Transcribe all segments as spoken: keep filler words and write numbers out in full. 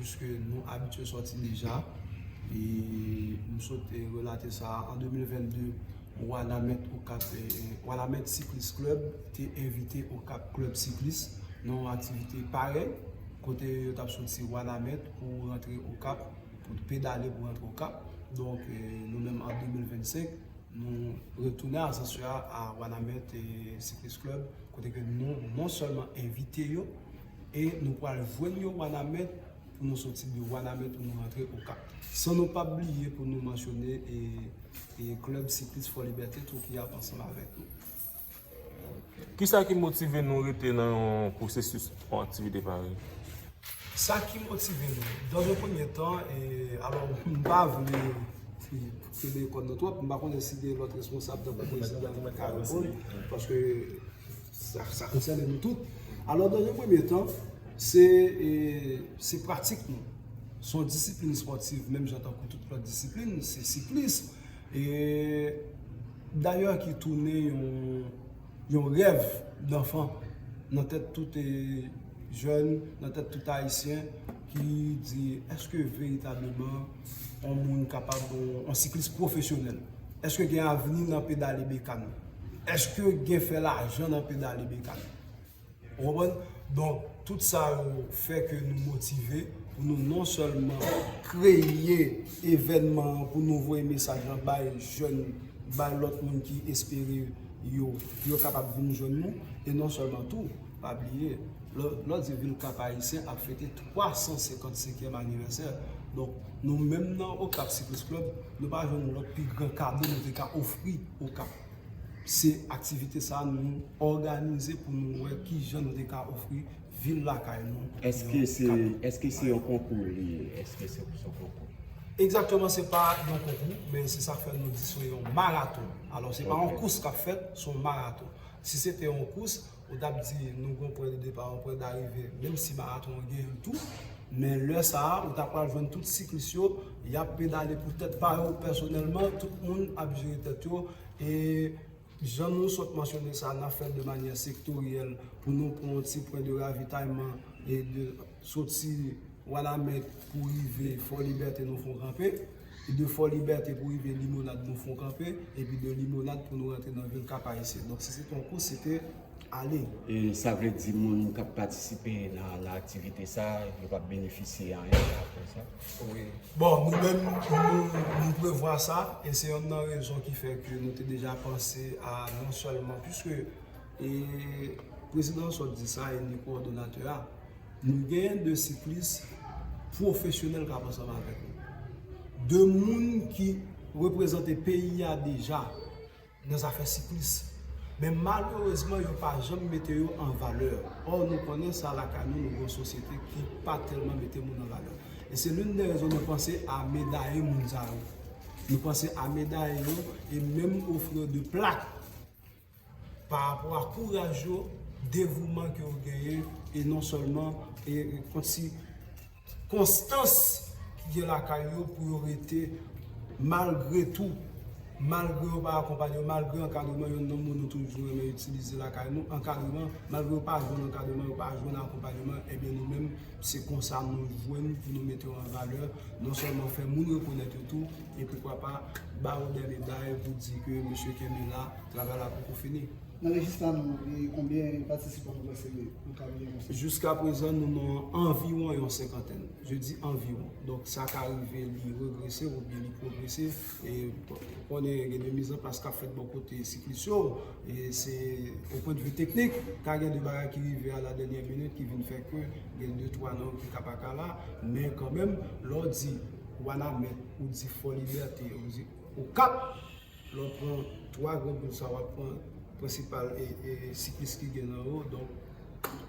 Piske nou abitye sòti deja. E m sot, e, relate sa, an de mil vennde, Wanament Okap, e, Wanament Cyclist Club te envite Okap Club Siklis nan yon aktivite parèy, kote yo t ap soti Wanament pou rantre Okap, pou pedale pou rantre Okap. Donk, e, nou menm an de mil vennsenk, nou retounen a Zanswa a Wanament, e, Cyclist Club, kote ke nou non sèlman envite yo, e nou pral jwenn yo Wanament pou nou soti de Wanament pou nou rantre Okap. San nou pa bliye pou nou mansyone, e, e klèb siklis Fò Libète tou ki ap ansanm avèk nou. Kisa ki motive nou rete nan yon pwosesis, yon aktivite parèy? Sa ki motive nou, dans un premier temps, e, alò, m pa vle kenbe kòd nan twòp, m pa konnen si gen lòt responsab tankou prezidan ka reponn, paske sa, sa konsène nou tout. Alò, dans un premier temps, se, e, se pratik nou. Se yon disiplin espòtiv, menm jan tankou tout lòt disiplin, se siklis. E dayè ki tounen yon, yon rèv danfan nan tèt tout, e, jèn, nan tèt tout Ayisyen ki di, èske veritableman yon moun kapab yon, yon siklis pwofesyonèl? Èske gen avni nan pedale bekàn? Èske gen fè lajan nan pedale bekàn? Ou konprann? Donk, tout sa yo fè ke nou motive pou nou non sèlman kreye evènman an, pou nou voye mesaj lan bay jèn, bay lòt moun ki espere yo, pou yo kapab vin jwenn nou, e non sèlman tou, pa bliye, lè, lè w di vil Kap Ayisyen ap fete twa san senkannsenkyèm anivèsè. Donk, nou menm nan Okap Cyclist Club, nou pa jwenn lòt pi gran kado nou te ka ofri Okap. Se aktivite sa a nou òganize pou nou wè kijan nou te ka ofri vil lakay nou. Èske se, èske se yon konkou li ye? Èske se, se yon konkou? Egzakteman, se pa yon konkou, men se sa k fè nou di se yon maraton. Alò, se pa yon kous k ap fèt, se yon maraton. Si se te yon kous, ou t ap di nou gen yon pwen de depa, yon pwen darive, menm si maraton an genyen l tou. Men lè sa a, ou ta pral jwenn tout siklis yo, y ap pedale pou tèt pa yo pèsonèlman, tout moun ap jere tèt yo. E jan nou sot mansyone sa, n ap fè l de manyè sektoryèl pou nou pran yon ti pwen de ravitayman e de soti Wanament pou rive Fò Libète, nou fè yon kanpe. E de Fò Libète pou rive Limonad, nou fè yon kanpe. Epi de Limonad pou nou rantre nan vil Kap Ayisyen. Donk, si se te yon kous, se te ale. E sa vle di moun k ap patisipe nan, nan aktivite sa, yo p ap benefisye anyen apre sa? Wi. Bon, nou menm, nou, nou prevwa sa, e se yonn nan rezon ki fè ke nou te deja panse a non sèlman, piske, e, prezidan an sot di sa, e ni kowòdonatè a, nou genyen de siklis pwofesyonèl k ap ansanm avèk nou. De moun ki reprezante peyi a deja nan zafè siklis. Men malerezman, yo pa janm mete yo an valè. Ò, nou konnen sa lakay nou, nou gen yon sosyete ki pa tèlman mete moun an valè. E se l'une des raisons nou panse a medaye moun sa yo. Nou panse a medaye yo e menm ofri yo de plak pa rapò a kouraj yo, devouman ke yo genyen, e non sèlman, e, e konsi-, konstans ki gen lakay yo pou yo rete malgre tou, malgre yo pa akonpanye yo, malgre ankadreman, yonn nan mo nou toujou renmen itilize lakay nou, ankadreman, malgre yo pa jwenn ankadreman, yo pa jwenn akonpanyeman, ebyen nou menm, se konsa nou jwenn pou nou mete yo an valè, non sèlman fè moun rekonèt yo tou, e poukwa pa ba yo de meday pou di ke mesye kenbe la, travay la poko fini. Nan rejis la nou, e konbyen patisipan nou panse nou ka genyen konsa? Jiska prezan, nou nan anviwon yon senkantèn. Je di anviwon. Donk, sa ka rive li regrese oubyen li pwogrese. E, bon, konnen gen de mizanplas k ap fèt bò kote siklis yo. E se, o pwennvi teknik, ka gen de bagay ki rive a la dènyè minit ki vin fè ke gen de twa nan yo ki ka pa ka la. Men kanmenm, lè w di Wanament, ou di Fò Libète, ou di Okap, lè w pran twa gran vil sa, w ap pran prensipal, e, e, siklis ki gen nan yo, donk,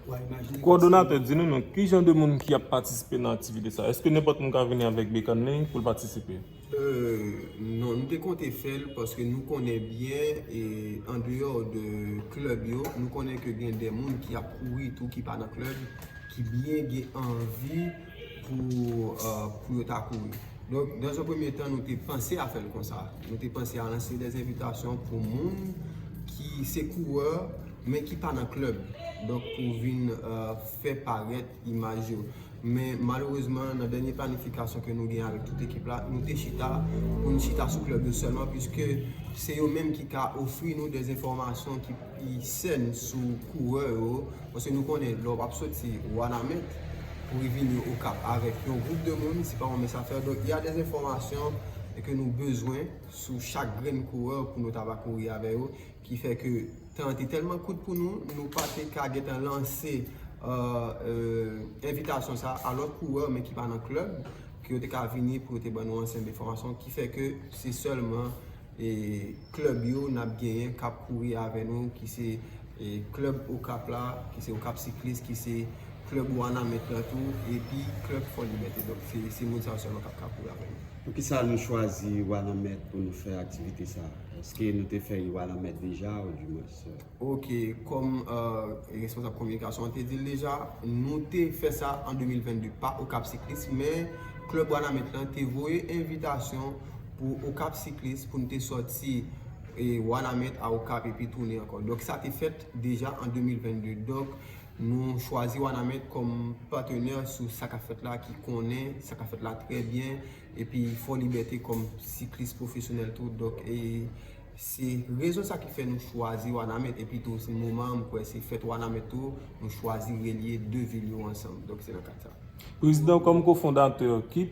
w a imajine. Kowòdonatè, di nou non, ki jan de moun ki ap patisipe nan aktivite sa? Èske nenpòt moun ka vini avèk bekàn li pou l patisipe? Euh, non, nou te konte fè l paske nou konnen byen, e andeyò de klèb yo, nou konnen ke gen de moun ki ap kouri tou, ki pa nan klèb, ki byen gen anvi pou, euh, pou yo ta kouri. Donk, dans un premier temps, nou te panse a fè l konsa. Nou te panse a lanse des invitations pou moun ki se kourè, men ki pa nan klèb. Donk, pou vin, euh, fè parèt imaj yo. Men malerezman, nan dènye planifikasyon ke nou gen avèk tout ekip la, nou te chita pou n chita sou klèb yo sèlman, piske se yo menm ki ka ofri nou de enfòmasyon ki pi sèn sou kourè yo. Paske nou konnen lè w ap soti Wanament pou vini Okap avèk yon gwoup de moun, se pa yon mens afè. Donk, y a de enfòmasyon ke nou bezwen sou chak grenn kourè pou nou ta va kouri avè yo, ki fè ke tan an te tèlman kout pou nou, nou pa te ka gentan lanse envitasyon sa a lòt kourè, men ki pa nan klèb, ke yo te ka vini pou yo te ban nou ansanm enfòmasyon, ki fè ke se sèlman e klèb yo n ap genyen k ap kouri avè nou, ki se e klèb Okap la, ki se Okap Siklis, ki se klèb Wanament la tou, epi klèb Fò Libète. Donk, se, se moun sa yo sèlman k ap ka kouri avè nou. Poukisa nou chwazi Wanament pou nou fè aktivite sa? Èske nou te fè Wanament deja, ou di mwens? Ok, kòm uh, responsab kominikasyon an te di l deja, nou te fè sa an de mil vennde pa Okap Siklis, men klèb Wanament lan te voye envitasyon pou Okap Siklis pou n te sòti e Wanament a Okap epi tounen ankò. Donk sa te fèt deja an de mil vennde. Donk nou chwazi Wanament kòm patenè sou sa k ap fèt la, ki konnen sa k ap fèt la trè byen, epi Fò Libète kòm siklis pwofesyonèl tou. Donk e se rezon sa ki fè nou chwazi Wanament, epi tou se moman an, m kwè se fèt Wanament tou, nou chwazi relye de vil yo ansanm. Donk se nan kad sa. Prezidan, kòm kofondatè, ki